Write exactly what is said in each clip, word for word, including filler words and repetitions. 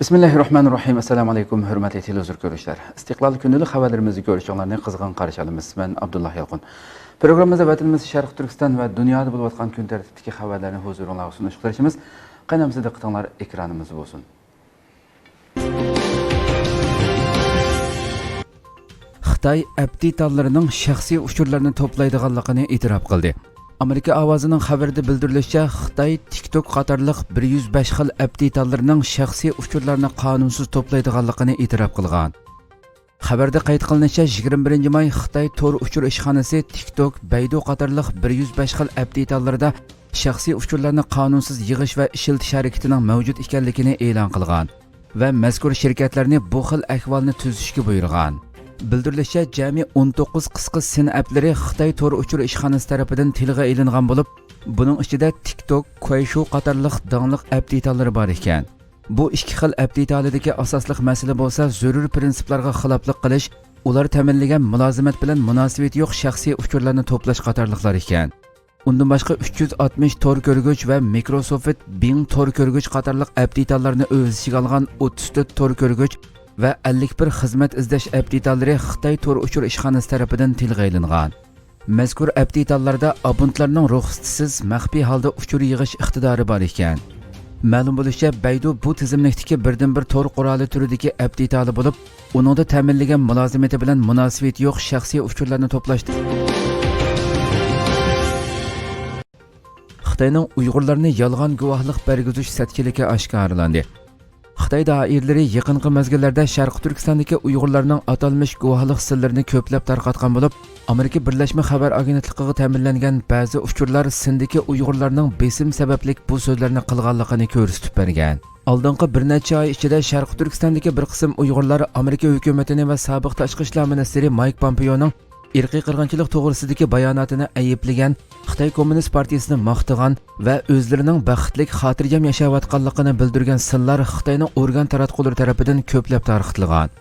بىسمىللاھىررەھمانىررەھىم. ئەسسالامۇئەلەيكۇم، ھۆرمەتلىك تېلېۋىزور كۆرۈشلەر. ئىستىقلال كۈندىلىك خەۋەرلىرىمىزنى كۆرۈشۈڭلارنى قىزغىن قارشى ئالىمىز. مەن ئابدۇللا يالقۇن. پروگراممىمىزدا ۋەتىنىمىز شەرقىي تۈركىستان ۋە دۇنيادا بولۇۋاتقان كۈن تەرتىپتىكى خەۋەرلەرنى ھۇزۇرۇڭلارغا سۇنۇشقا تىرىشىمىز. قېنى ئەمىسە دىققىتىڭلار ئېكرانىمىزدا بولسۇن. خىتاي ئەپتىتاللىرىنىڭ شەخسىي ئۇچۇرلارنى توپلايدىغانلىقىنى ئېتىراپ قىلدى. ئامېرىكا ئاۋازىنىڭ خەۋىرىدە بىلدۈرۈلۈشىچە، خىتاي تىك توك قاتارلىق بىر يۈز بەش خىل ئەپتىتاللىرىنىڭ شەخسىي ئۇچۇرلارنى قانۇنسىز توپلايدىغانلىقىنى ئېتىراپ قىلغان. خەۋەردە قەيت قىلىنىشىچە، يىگىرمە بىرىنچى ماي خىتاي تور ئۇچۇر ئىشخانىسى تىك توك، بەيدۇ قاتارلىق بىر يۈز بەش خىل ئەپتىتاللىرىدا شەخسىي ئۇچۇرلارنى قانۇنسىز يىغىش ۋە ئىشلىتىش ھەرىكىتىنىڭ مەۋجۇت ئىكەنلىكىنى ئېلان قىلغان ۋە مەزكۇر شىركەتلەرنى بۇ خىل ئەھۋالنى تۈزىتىشكە بۇيرۇغان. بىلدۈرۈلۈشىچە، جەمئىي ئون توققۇز قىسقا سىن ئەپلىرى خىتاي تور ئۇچۇر ئىشخانىسى تەرىپىدىن تىلغا ئېلىنغان بولۇپ، بۇنىڭ ئىچىدە تىك توك، كۇەيشۇ قاتارلىق داڭلىق ئەپتىتاللىرى بار ئىكەن. بۇ ئىككى خىل ئەپتىتالىدىكى ئاساسلىق مەسىلە بولسا زۆرۈر پىرىنسىپلارغا خىلاپلىق قىلىش، ئۇلار تەمىنلىگەن مۇلازىمەت بىلەن مۇناسىۋىتى يوق شەخسىي ئۇچۇرلارنى توپلاش قاتارلىقلار ئىكەن. ئۇندىن باشقا، ئۈچ يۈز ئاتمىش تور كۆرگۈچ ۋە مىكروسوفت بىڭ تور كۆرگۈچ قاتارلىق ئەپتىتاللارنى ئۆز ئىچىگە ئالغان ئوتتۇز تۆت تور كۆرگۈچ ۋە ئەللىك بىر خىزمەت ئىزدەش ئەپتىتاللىرى خىتاي تور ئۇچۇر ئىشخانىسى تەرىپىدىن تىلغا ئېلىنغان. مەزكۇر ئەپتىتاللاردا ئابونتلارنىڭ رۇخسىتىسىز مەخپىي ھالدا ئۇچۇر يىغىش ئىقتىدارى بار ئىكەن. مەلۇم بولۇشىچە، بەيدۇ بۇ تىزىملىكتىكى بىردىنبىر تور قورالى تۈرىدىكى ئەپتىتالى بولۇپ، ئۇنىڭدا تەمىنلىگەن مۇلازىمىتى بىلەن مۇناسىۋىتى يوق شەخسىي ئۇچۇرلارنى توپلاشتا. خىتاينىڭ ئۇيغۇرلارنى يالغان گۇۋاھلىق بەرگۈزۈش سەتكىلىكى ئاشكارىلاندى. خىتاي دائىرىلىرى يېقىنقى مەزگىللەردە شەرقىي تۈركىستاندىكى ئۇيغۇرلارنىڭ ئاتالمىش گۇۋاھلىق سىرلىرىنى كۆپلەپ تارقاتقان بولۇپ، ئامېرىكا بىرلەشمە خەۋەر ئاگېنتلىقىغا تەمىنلەنگەن بەزى ئۇچۇرلار سىندىكى ئۇيغۇرلارنىڭ بېسىم سەۋەبلىك بۇ سۆزلەرنى قىلغانلىقىنى كۆرسىتىپ بەرگەن. ئالدىنقى بىر نەچچە ئاي ئىچىدە شەرقىي تۈركىستاندىكى بىر قىسىم ئۇيغۇرلار ئامېرىكا ھۆكۈمىتىنى ۋە سابىق تاشقى ئىشلار مىنىستىرى مايك پومپېيونىڭ ئىرقىي قىرغىنچىلىق توغرىسىدىكى باياناتىنى ئەيىبلىگەن، خىتاي كوممۇنىست پارتىيىسىنى ماختىغان ۋە ئۆزلىرىنىڭ بەختلىك، خاتىرجەم ياشاۋاتقانلىقىنى بىلدۈرگەن سىنلار خىتاينىڭ ئورگان تاراتقۇلىرى تەرىپىدىن كۆپلەپ تارقىتىلغان.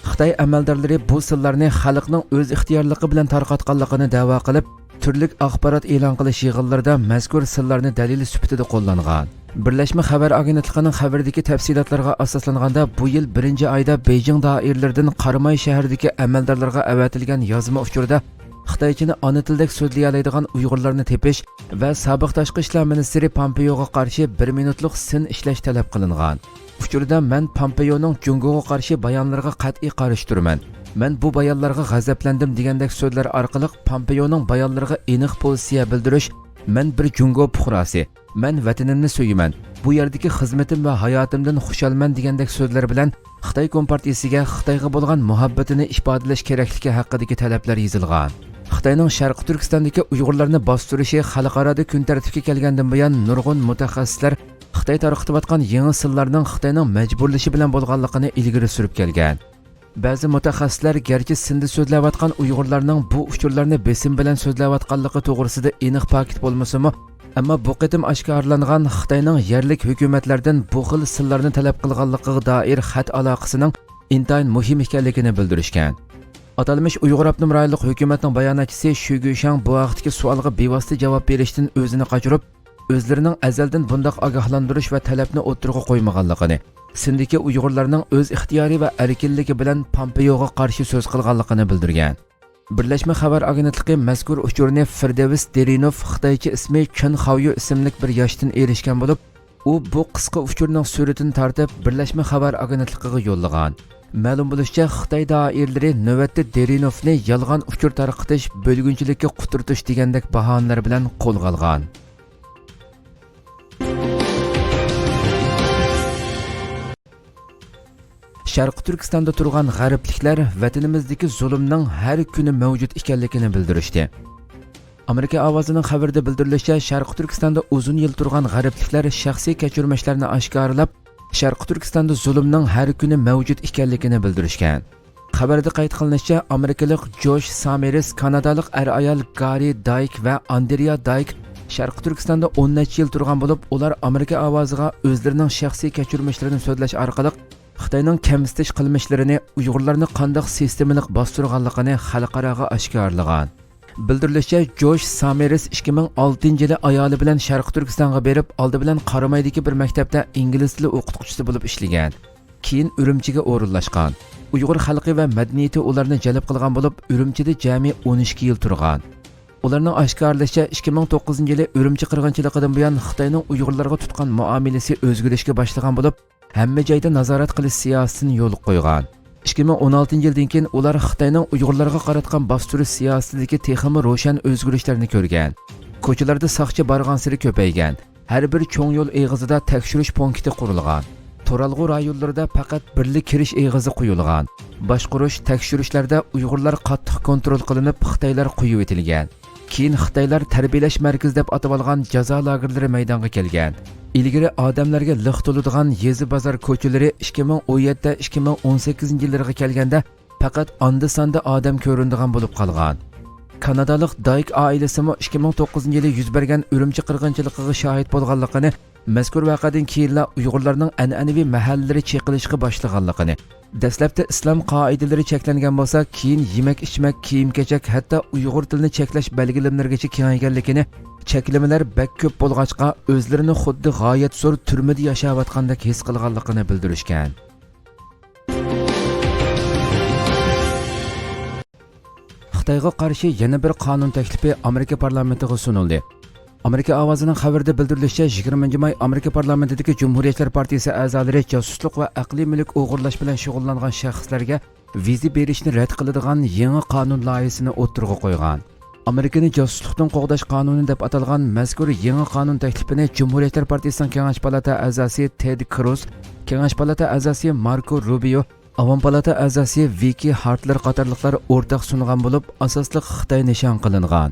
خىتاي ئەمەلدارلىرى بۇ سىنلارنى خەلقنىڭ ئۆز ئىختىيارلىقى بىلەن تارقاتقانلىقىنى دەۋا قىلىپ، تۈرلۈك ئاخبارات ئېلان قىلىش يىغىنلىرىدا مەزكۇر سىنلارنى دەلىل سۈپىتىدە قوللانغان. بىرلەشمە خەۋەر ئاگېنتلىقىنىڭ خەۋىرىدىكى تەپسىلاتلارغا ئاساسلانغاندا، بۇ يىل بىرىنچى ئايدا بېيجىڭ دائىرىلىرىدىن قاراماي شەھىرىدىكى ئەمەلدارلارغا ئەۋەتىلگەن يازما ئۇچۇردا خىتايچىنى ئانا تىلدەك سۆزلىيەلەيدىغان ئۇيغۇرلارنى تېپىش ۋە سابىق تاشقى ئىشلار مىنىستىرى پامپېيوغا قارشى بىر مىنۇتلۇق سىن ئىشلەش تەلەپ قىلىنغان. ئۇچۇردا مەن پامپېيونىڭ جۇڭگوغا قارشى بايانلىرىغا قەتئىي قارشى تۇرىمەن. مەن بۇ بايانلارغا غەزەپلەندىم دېگەندەك سۆزلەر ئارقىلىق پامپېيونىڭ بايانلىرىغا ئېنىق پوزىتسىيە بىلدۈرۈش، مەن بىر جۇڭگو پۇقراسى، مەن ۋەتىنىمنى سۆيىمەن، بۇ يەردىكى خىزمىتىم ۋە ھاياتىمدىن خۇشالمەن دېگەندەك سۆزلەر بىلەن خىتاي كومپارتىيىسىگە خىتايغا بولغان مۇھەببىتىنى ئىپادىلەش كېرەكلىكى ھەققىدىكى تەلەپلەر يېزىلغان. خىتاينىڭ شەرقىي تۈركىستاندىكى ئۇيغۇرلارنى باستۇرۇشى خەلقئارادا كۈن تەرتىپكە كەلگەندىن بۇيان، نۇرغۇن مۇتەخەسسىسلەر خىتاي تارقىتىۋاتقان يېڭى سىنلارنىڭ خىتاينىڭ مەجبۇرلىشى بىلەن بولغانلىقىنى ئىلگىرى سۈرۈپ كەلگەن. بەزى مۇتەخەسسىسلەر گەرچە سىندا سۆزلەۋاتقان ئۇيغۇرلارنىڭ بۇ ئۇچۇرلارنى بېسىم بىلەن سۆزلەۋاتقانلىقى توغرىسىدا ئېنىق پاكىت بولمىسىمۇ، ئەمما بۇ قېتىم ئاشكارىلانغان خىتاينىڭ يەرلىك ھۆكۈمەتلەردىن بۇ خىل سىنلارنى تەلەپ قىلغانلىقىغا دائىر خەت ئالاقىسىنىڭ ئىنتايىن مۇھىم ئىكەنلىكىنى بىلدۈرۈشكەن. ئاتالمىش ئۇيغۇر ئاپتونوم رايونلۇق ھۆكۈمەتنىڭ باياناتچىسى شۈ گۈشاڭ بۇ ھەقتىكى سوئالغا بىۋاسىتە جاۋاب بېرىشتىن ئۆزىنى قاچۇرۇپ، ئۆزلىرىنىڭ ئەزەلدىن بۇنداق ئاگاھلاندۇرۇش ۋە تەلەپنى ئوتتۇرىغا قويمىغانلىقىنى، سىندىكى ئۇيغۇرلارنىڭ ئۆز ئىختىيارى ۋە ئەركىنلىكى بىلەن پامپېيوغا قارشى سۆز قىلغانلىقىنى بىلدۈرگەن. بىرلەشمە خەۋەر ئاگېنتلىقى مەزكۇر ئۇچۇرنى فىردەۋس دېرىنوف، خىتايچە ئىسمى چېن خاۋيۇ ئىسىملىك بىر ياشتىن ئېرىشكەن بولۇپ، ئۇ بۇ قىسقا ئۇچۇرنىڭ سۈرىتىنى تارتىپ، بىرلەشمە خەۋەر ئاگېنتلىقىغا يوللىغان. مەلۇم بولۇشىچە، خىتاي دائىرىلىرى نۆۋەتتە دېرىنوفنى يالغان ئۇچۇر تارقىتىش، بۆلگۈنچىلىككە قۇترىتىش دېگەندەك باھانىلەر بىلەن قولغا ئالغان. شەرقىي تۈركىستاندا تۇرغان غەربلىكلەر ۋەتىنىمىزدىكى زۇلۇمنىڭ ھەر كۈنى مەۋجۇت ئىكەنلىكىنى بىلدۈرۈشتى. ئامېرىكا ئاۋازىنىڭ خەۋىرىدە بىلدۈرۈلۈشىچە، شەرقىي تۈركىستاندا ئۇزۇن يىل تۇرغان غەربلىكلەر شەخسىي كەچۈرمىشلەرنى ئاشكارىلاپ، شەرقىي تۈركىستاندا زۇلۇمنىڭ ھەر كۈنى مەۋجۇت ئىكەنلىكىنى بىلدۈرۈشكەن. خەۋەردە قەيت قىلىنىشىچە، ئامېرىكىلىق جوش سامېرىس، كانادالىق ئەر-ئايال گارى دايك ۋە ئاندرېيا دايك شەرقىي تۈركىستاندا ئون نەچچە يىل تۇرغان بولۇپ، ئۇلار ئامېرىكا ئاۋازىغا ئۆزلىرىنىڭ شەخسىي كەچۈرمىشلىرىنى سۆزلەش ئارقىلىق خىتاينىڭ كەمسىتىش قىلمىشلىرىنى، ئۇيغۇرلارنى قانداق سىستېمىلىق باستۇرغانلىقىنى خەلقئاراغا ئاشكارىلىغان. بىلدۈرۈلۈشىچە، جوش سامېرس ئىككى مىڭ ئالتىنچى يىلى ئايالى بىلەن شەرقىي تۈركىستانغا بېرىپ، ئالدى بىلەن قارامايدىكى بىر مەكتەپتە ئىنگلىز تىلى ئوقۇتقۇچىسى بولۇپ ئىشلىگەن. كېيىن ئۈرۈمچىگە ئورۇنلاشقان. ئۇيغۇر خەلقى ۋە مەدەنىيىتى ئۇلارنى جەلپ قىلغان بولۇپ، ئۈرۈمچىدە جەمئىي ئون ئىككى يىل تۇرغان. ئۇلارنىڭ ئاشكارىلىشىچە، ئىككى مىڭ توققۇزىنچى يىلى ئۈرۈمچى قىرغىنچىلىقىدىن بۇيان خىتاينىڭ ئۇيغۇرلارغا تۇتقان مۇئامىلىسى ئۆزگىرىشكە باشلىغان بولۇپ، ھەممە جايدا نازارەت قىلىش سىياسىتىنى يولغا قويغان. ئىككى مىڭ ئون ئالتىنچى يىلدىن كېيىن ئۇلار خىتاينىڭ ئۇيغۇرلارغا قاراتقان باستۇرۇش سىياسىتىدىكى تېخىمۇ روشەن ئۆزگىرىشلەرنى كۆرگەن. كوچىلاردا ساقچى بارغانسېرى كۆپەيگەن. ھەر بىر چوڭ يول ئېغىزىدا تەكشۈرۈش پونكىتى قۇرۇلغان. تۇرالغۇ رايونلىرىدا پەقەت بىرلا كىرىش ئېغىزى قويۇلغان. باشقۇرۇش، تەكشۈرۈشلەردە ئۇيغۇرلار قاتتىق كونترول قىلىنىپ، خىتايلار قويۇۋېتىلگەن. كېيىن خىتايلار تەربىيەلەش مەركىزى دەپ ئاتىۋالغان جازا لاگېرلىرى مەيدانغا كەلگەن. ئىلگىرى ئادەملەرگە لىق تولىدىغان يېزا بازار كوچىلىرى ئىككى مىڭ ئون يەتتە، ئىككى مىڭ ئون سەككىزىنچى يىللىرىغا كەلگەندە پەقەت ئاندا-ساندا ئادەم كۆرۈنىدىغان بولۇپ قالغان. كانادالىق دايك ئائىلىسىمۇ ئىككى مىڭ توققۇزىنچى يىلى يۈز بەرگەن ئۈرۈمچى قىرغىنچىلىقىغا شاھىت بولغانلىقىنى، مەزكۇر ۋەقەدىن كېيىنلا ئۇيغۇرلارنىڭ ئەنئەنىۋى مەھەللىلىرى چېقىلىشقا باشلىغانلىقىنى، دەسلەپتە ئىسلام قائىدىلىرى چەكلەنگەن بولسا، كېيىن يېمەك-ئىچمەك، كىيىم-كېچەك، ھەتتا ئۇيغۇر تىلىنى چەكلەش بەلگىلىمىلىرىگىچە كېڭەيگەنلىكىنى، چەكلىمىلەر بەك كۆپ بولغاچقا، ئۆزلىرىنى خۇددى غايەت زور تۈرمىدە ياشاۋاتقاندەك ھېس قىلغانلىقىنى بىلدۈرۈشكەن. خىتايغا قارشى يەنە بىر قانۇن تەكلىپى ئامېرىكا پارلامېنتىغا سۇنۇلدى. ئامېرىكا ئاۋازىنىڭ خەۋىرىدە بىلدۈرۈلۈشىچە، يىگىرمىنچى ماي ئامېرىكا پارلامېنتىدىكى جۇمھۇرىيەتچىلەر پارتىيىسى ئەزالىرى جاسۇسلۇق ۋە ئەقلىي مۈلۈك ئوغرىلاش بىلەن شۇغۇللانغان شەخسلەرگە ۋىزا بېرىشنى رەت قىلىدىغان يېڭى قانۇن لايىھىسىنى ئوتتۇرىغا قويغان. ئامېرىكىنى جاسۇسلۇقتىن قوغداش قانۇنى دەپ ئاتالغان مەزكۇر يېڭى قانۇن تەكلىپىنى جۇمھۇرىيەتچىلەر پارتىيىسىنىڭ كېڭەش پالاتا ئەزاسى تېد كروز، كېڭەش پالاتا ئەزاسى ماركو روبىيو، ئاۋام پالاتا ئەزاسى ۋىككى ھارتلېر قاتارلىقلار ئورتاق سۇنغان بولۇپ، ئاساسلىق خىتاي نىشان قىلىنغان.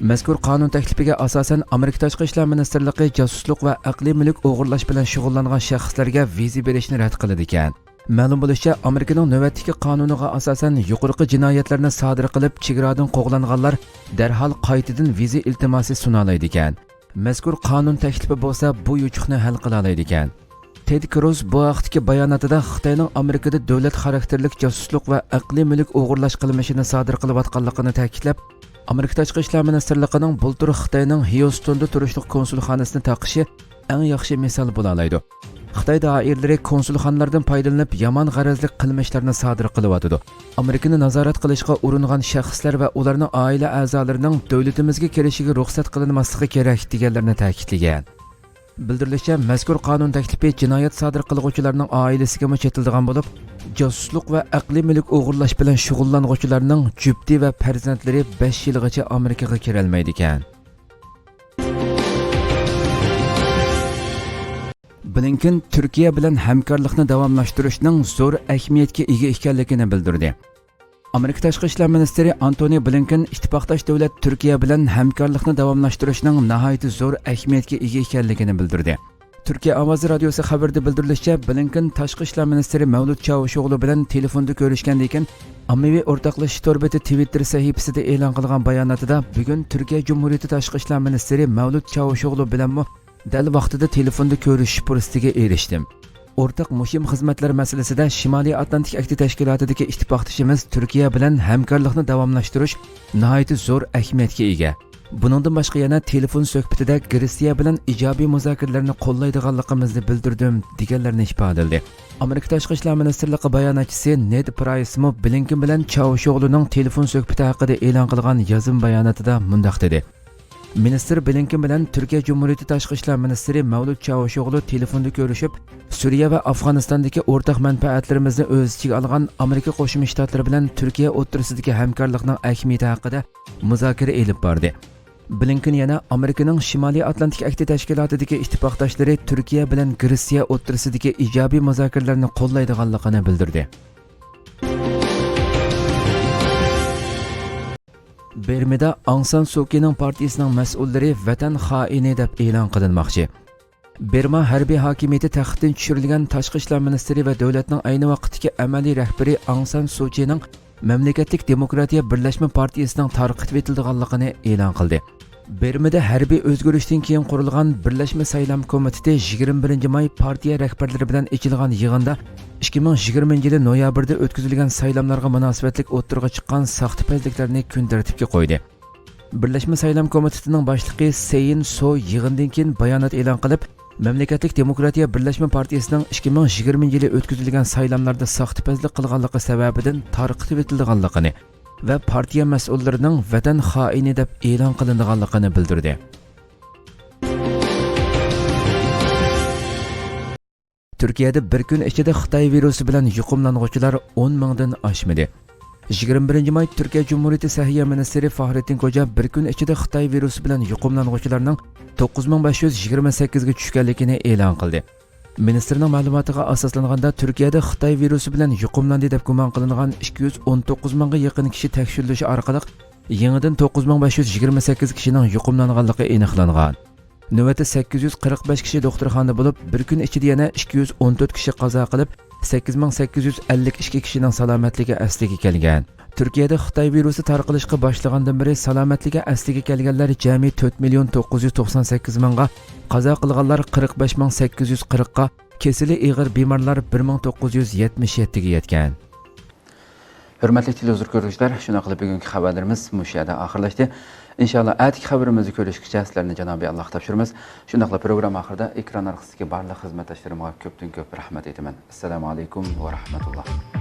مەزكۇر قانۇن تەكلىپىگە ئاساسەن، ئامېرىكا تاشقى ئىشلار مىنىستىرلىقى جاسۇسلۇق ۋە ئەقلىي مۈلۈك ئوغرىلاش بىلەن شۇغۇللانغان شەخسلەرگە ۋىزا بېرىشنى رەت قىلىدىكەن. مەلۇم بولۇشىچە، ئامېرىكىنىڭ نۆۋەتتىكى قانۇنىغا ئاساسەن، يۇقىرىقى جىنايەتلەرنى سادىر قىلىپ، چېگرادىن قوغلانغانلار دەرھال قايتىدىن ۋىزا ئىلتىماسى سۇنالايدىكەن. مەزكۇر قانۇن تەكلىپى بولسا بۇ يوچۇقنى ھەل قىلالايدىكەن. تېد كروز بۇ ھەقتىكى باياناتىدا خىتاينىڭ ئامېرىكىدا دۆلەت خاراكتېرلىك جاسۇسلۇق ۋە ئەقلىي مۈلۈك ئوغرىلاش قىلمىشىنى سادىر قىلىۋاتقانلىقىنى تەكىتلەپ، ئامېرىكا تاشقى ئىشلار مىنىستىرلىقىنىڭ بۇلتۇر خىتاينىڭ ھيۇستوندا تۇرۇشلۇق كونسۇلخانىسىنى تاقىشى ئەڭ ياخشى مىسال بولالايدۇ. خىتاي دائىرىلىرى كونسۇلخانىلاردىن پايدىلىنىپ يامان غەرەزلىك قىلمىشلارنى سادىر قىلىۋاتىدۇ. ئامېرىكىنى نازارەت قىلىشقا ئۇرۇنغان شەخسلەر ۋە ئۇلارنىڭ ئائىلە ئەزالىرىنىڭ دۆلىتىمىزگە كىرىشىگە رۇخسەت قىلىنماسلىقى كېرەك، دېگەنلىرىنى تەكىتلىگەن. بىلدۈرۈلۈشىچە، مەزكۇر قانۇن تەكلىپى جىنايەت سادىر قىلغۇچىلارنىڭ ئائىلىسىگىمۇ چېتىلىدىغان بولۇپ، جاسۇسلۇق ۋە ئەقلىي مۈلۈك ئوغرىلاش بىلەن شۇغۇللانغۇچىلارنىڭ جۈپتى ۋە پەرزەنتلىرى بەش يىلغىچە ئامېرىكىغا كىرەلمەيدىكەن. بلىنكېن تۈركىيە بىلەن ھەمكارلىقنى داۋاملاشتۇرۇشنىڭ زور ئەھمىيەتكە ئىگە ئىكەنلىكىنى بىلدۈردى. ئامېرىكا تاشقى ئىشلار مىنىستىرى ئانتونى بلىنكېن ئىتتىپاقداش دۆلەت تۈركىيە بىلەن ھەمكارلىقنى داۋاملاشتۇرۇشنىڭ ناھايىتى زور ئەھمىيەتكە ئىگە ئىكەنلىكىنى بىلدۈردى. تۈركىيە ئاۋازى رادىيوسى خەۋىرىدە بىلدۈرۈلۈشىچە، بلىنكېن تاشقى ئىشلار مىنىستىرى مەۋلۇت چاۋۇشئوغلۇ بىلەن تېلېفوندا كۆرۈشكەندىن كېيىن، ئاممىۋى ئورتاقلىشىش تور بېتى تىۋىتتېر سەھىپىسىدە ئېلان قىلغان باياناتىدا، بۈگۈن تۈركىيە جۇمھۇرىيىتى تاشقى ئىشلار مىنىستىرى مەۋلۇت چاۋۇشئوغلۇ بىلەنمۇ دەل ۋاقتىدا تېلېفوندا كۆرۈشۈش پۇرسىتىگە ئېرىشتىم. ئورتاق مۇھىم خىزمەتلەر مەسىلىسىدە شىمالىي ئاتلانتىك ئەھدى تەشكىلاتىدىكى ئىتتىپاقدىشىمىز تۈركىيە بىلەن ھەمكارلىقنى داۋاملاشتۇرۇش ناھايىتى زور ئەھمىيەتكە ئىگە. بۇنىڭدىن باشقا يەنە تېلېفون سۆھبىتىدە گرېتسىيە بىلەن ئىجابىي مۇزاكىرىلەرنى قوللايدىغانلىقىمىزنى بىلدۈردۈم، دېگەنلەرنى ئىپادىلىدى. ئامېرىكا تاشقى ئىشلار مىنىستىرلىقى باياناتچىسى نېد پرايسمۇ بلىنكېن بىلەن چاۋۇشئوغلۇنىڭ تېلېفون سۆھبىتى ھەققىدە ئېلان قىلغان يازما باياناتىدا مۇنداق دېدى. مىنىستىر بلىنكېن بىلەن تۈركىيە جۇمھۇرىيىتى تاشقى ئىشلار مىنىستىرى مەۋلۇت چاۋۇشئوغلۇ تېلېفوندا كۆرۈشۈپ، سۈرىيە ۋە ئافغانىستاندىكى ئورتاق مەنپەئەتلىرىمىزنى ئۆز ئىچىگە ئالغان ئامېرىكا قوشما شتاتلىرى بىلەن تۈركىيە ئوتتۇرىسىدىكى ھەمكارلىقنىڭ ئەھمىيىتى ھەققىدە مۇزاكىرە ئېلىپ باردى. بلىنكېن يەنە ئامېرىكىنىڭ شىمالىي ئاتلانتىك ئەھدى تەشكىلاتىدىكى ئىتتىپاقداشلىرى تۈركىيە بىلەن گرېتسىيە ئوتتۇرىسىدىكى ئىجابىي مۇزاكىرىلەرنى قوللايدىغانلىقىنى بىلدۈردى. بىرمىدا ئاڭ سان سۇكىنىڭ پارتىيىسىنىڭ مەسئۇللىرى ۋەتەن خائىنى دەپ ئېلان قىلىنماقچى. بىرما ھەربىي ھاكىمىيىتى تەختتىن چۈشۈرۈلگەن تاشقى ئىشلار مىنىستىرى ۋە دۆلەتنىڭ ئەينى ۋاقىتتىكى ئەمەلىي رەھبىرى ئاڭ سان سۇچىنىڭ مەملىكەتلىك دېموكراتىيە بىرلەشمە پارتىيىسىنىڭ تارقىتىۋېتىلىدىغانلىقىنى ئېلان قىلدى. بىرمىدە ھەربىي ئۆزگىرىشتىن كېيىن قۇرۇلغان بىرلەشمە سايلام كومىتېتى يىگىرمە بىرىنچى ماي پارتىيە رەھبەرلىرى بىلەن ئېچىلغان يىغىندا ئىككى مىڭ يىگىرمىنچى يىلى نويابىردە ئۆتكۈزۈلگەن سايلاملارغا مۇناسىۋەتلىك ئوتتۇرىغا چىققان ساختىپەزلىكلەرنى كۈن تەرتىپكە قويدى. بىرلەشمە سايلام كومىتېتىنىڭ باشلىقى سېيىن سو يىغىندىن كېيىن بايانات ئېلان قىلىپ، مەملىكەتلىك دېموكراتىيە بىرلەشمە پارتىيىسىنىڭ ئىككى مىڭ يىگىرمىنچى يىلى ئۆتكۈزۈلگەن سايلاملاردا ساختىپەزلىك قىلغانلىقى سەۋەبىدىن تارقىتىۋېتىلىدىغانلىقىنى ۋە پارتىيە مەسئۇللىرىنىڭ ۋەتەن خائىنى دەپ ئېلان قىلىنىدىغانلىقىنى بىلدۈردى. تۈركىيەدە بىر كۈن ئىچىدە خىتاي ۋىرۇسى بىلەن يۇقۇملانغۇچىلار ئون مىڭدىن ئاشمىدى. يىگىرمە بىرىنچى ماي تۈركىيە جۇمھۇرىيىتى سەھىيە مىنىستىرى فاھرېتتىن كوجا بىر كۈن ئىچىدە خىتاي ۋىرۇسى بىلەن يۇقۇملانغۇچىلارنىڭ توققۇز مىڭ بەش يۈز يىگىرمە سەككىزگە چۈشكەنلىكىنى ئېلان قىلدى. مىنىستىرنىڭ مەلۇماتىغا ئاساسلانغاندا، تۈركىيەدە خىتاي ۋىرۇسى بىلەن يۇقۇملاندى دەپ گۇمان قىلىنغان ئىككى يۈز ئون توققۇز مىڭغا يېقىن كىشى تەكشۈرۈلۈشى ئارقىلىق يېڭىدىن توققۇز مىڭ بەش يۈز يىگىرمە سەككىز كىشىنىڭ يۇقۇملانغانلىقى ئېنىقلانغان. نۆۋەتتە سەككىز يۈز قىرىق بەش كىشى دوختۇرخانىدا بولۇپ، بىر كۈن ئىچىدە يەنە ئىككى يۈز ئون تۆت كىشى قازا قىلىپ، سەككىز مىڭ سەككىز يۈز ئەللىك ئىككى كىشىنىڭ سالامەتلىكى ئەسلىگە كەلگەن. تۈركىيەدە خىتاي ۋىرۇسى تارقىلىشقا باشلىغاندىن بېرى سالامەتلىكى ئەسلىگە كەلگەنلەر جەمئىي تۆت مىليون توققۇز يۈز توقسان سەككىز مىڭغا، قازا قىلغانلار قىرىق بەش مىڭ سەككىز يۈز قىرىققا، كېسىلى ئېغىر بىمارلار بىر مىڭ توققۇز يۈز يەتمىش يەتتىگە يەتكەن. ھۆرمەتلىك تېلېۋىزور كۆرگۈچىلەر، شۇنداقلا بۈگۈنكى خەۋەرلىرىمىز مۇشۇ يەردە ئاخىرلاشتى. ئىنشاللا ئەتىكى خەۋىرىمىزدە كۆرۈشكىچە سىلەرنى جانابىي ئاللاغا تاپشۇرىمىز. شۇنداقلا پروگرامما ئاخىرىدا ئېكران ئارقىسىدىكى بارلىق خىزمەتداشلىرىمغا كۆپتىن كۆپ رەھمەت ئېيتىمەن. ئەسسالامۇ ئەلەيكۇم ۋە رەھمەتۇللا.